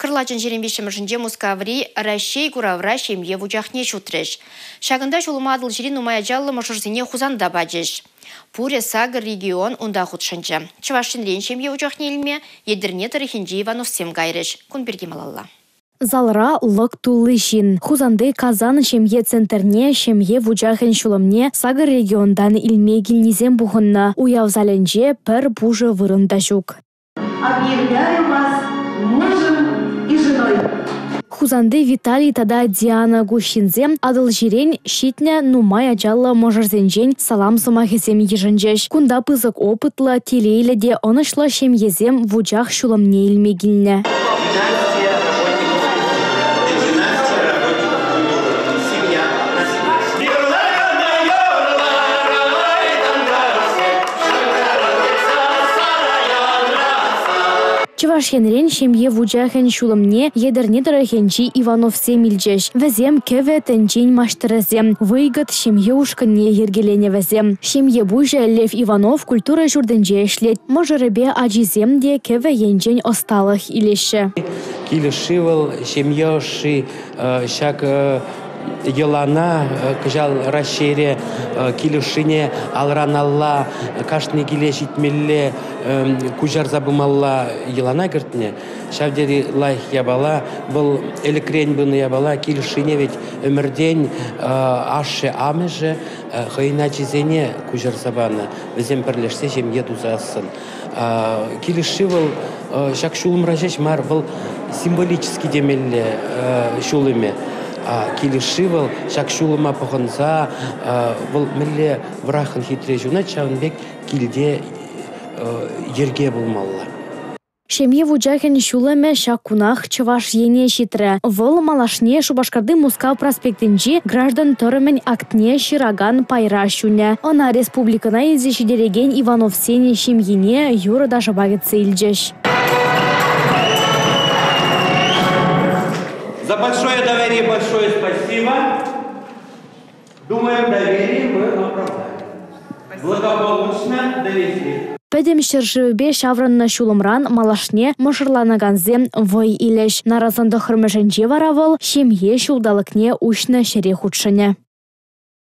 Кӑрлачӑн 23-мӗшӗнче Мускаври Раҫҫей куравра ҫемье вучахне ҫутрӗҫ. Ҫакӑнта ҫулӑма Атӑлҫири нумай ачаллӑ мӑшӑрсене Хусанта пачӗҫ. Пурӗ сакӑр регион унта хутшӑнчӗ. Чӑваш Енрен ҫемье вучахне илме Етӗрне тӑрӑхӗнчи Ивановсем кайрӗҫ. Кун пирки малалла. Залра лӑк тулли ҫын. Хусанти Казан ҫемье центрне ҫемье вучахӗн ҫулӑмне сакӑр регионтан илме килнисем пухӑннӑ. Уяв залӗнче пӗр пушӑ вырӑн та ҫук. Объявляю вас мужем и женой. Хусанти Виталий тата Диана Гущинсем Атӑлҫирен ҫитнӗ нумай ачаллӑ мӑшӑрсенчен салам сӑмахӗсем йышӑнчӗҫ. Кунта пысӑк опытлӑ, телейлӗ те ӑнӑҫлӑ ҫемьесем вучах ҫулӑмне илме килнӗ. Династия работников культуры. Династия работников культуры. Семья Чӑваш Енрен ҫемье вучахӗн ҫулӑмне Етӗрне тӑрӑхӗнчи Ивановсем илчӗҫ. Вӗсем кӗвӗ тӗнчин маҫтӑрӗсем. Вӑйгӑт ҫемье ушкӑнне йӗркеленӗ вӗсем. Ҫемье пуҫӗ Лев Иванов культура ҫуртӗнче ӗҫлет. Мӑшӑрӗпе ачисем те кӗвӗ енчен ӑсталӑх илеҫҫӗ. Кил ӑшши вӑл, ҫемье ӑшши. Ҫак йӑлана кӑҫал Раҫҫейре кил ӑшшине алран алла кашни киле ҫитмелле куҫарса пымалла йӑлана кӗртнӗ. Ҫав тери лайӑх япала. Вӑл ӗлӗкрен пынӑ япала. Кил ӑшшине ведь ӗмӗртен ашшӗ-амӑшӗ хӑйӗн ачисене куҫарса панӑ. Вӗсем пӗрлешсе ҫемье тусассӑн. Кил ӑшши вӑл ҫак ҫулӑмра ҫеҫ мар, вӑл символически темелле ҫулӑмӗ. Кил ӑшши вӑл ҫак ҫулӑма пӑхӑнса вӑл мӗнле вӑраххӑн хитре ҫунать, ҫавӑн пек килте йӗрке пулмалла. Ҫемье вучахӗн ҫулӑмӗ ҫак кунах Чӑваш Ене ҫитрӗ. Вӑл малашне Шупашкарти Мускав проспектӗнчи граждан тӑрӑмӗн актне ҫыракан пайра ҫунӗ. Ӑна республикӑна илсе ҫитерекен Ивановсен ҫемйине юрӑ-ташӑпа кӗтсе илчӗҫ. За большое доверие большое спасибо. Думаем, доверие мы оправдали. Благополучно довезли. Пӗтӗм ҫӗршывӗпе ҫаврӑннӑ ҫулӑмран малашне мӑшӑрланакансем вӑй илӗҫ. Нарӑсӑн 9-мӗшӗнче вара вӑл ҫемье ҫулталӑкне уҫнӑ ҫӗре хутшӑнӗ.